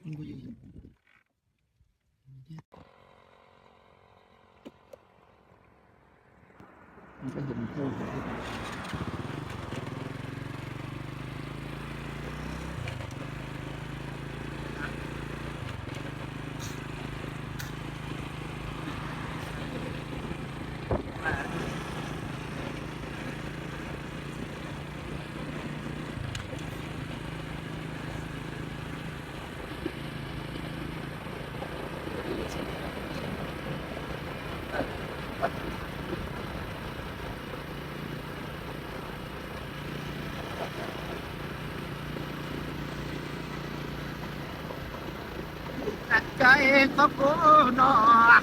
ມັນບໍ່ຢູ່ ມັນກໍເຫັນໂທດ. ໃຈກໍໂກນອກ.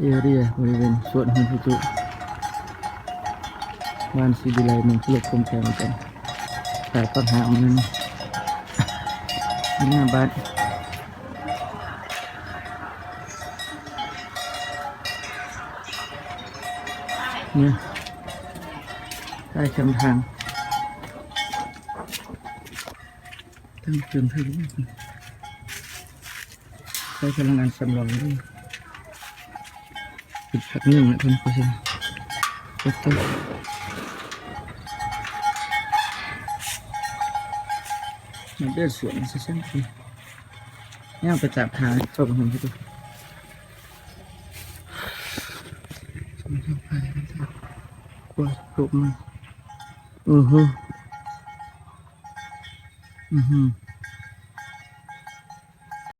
ເອເຣຍບໍລິເວນສວນເຮືອນຜູ້ຈຸ ບ້ານສີວິໄລ ເມືອງສະໂລກ ຂົງແຂງ ກັນ ຕາຍປາກຫາມນັ້ນ ໜ້າບ້ານ ນີ້ ໃຕ້ຄຳທາງ ຕັ້ງເຕີມເພີ່ມ ໃຊ້ພະລັງງານສຳລອງເດີ ເປັນ ພັກໜຶ່ງນະເພິ່ນກໍຊິ ໂອ້ໂຕ ມາເດີນສວນຊະຊັ້ນ ຍ່າງໄປຕາມທາງເຂົ້າໄປຫັ້ນ ໂອ້ຍ ຕົກມາ ອືຮຶ ອືຮຶ.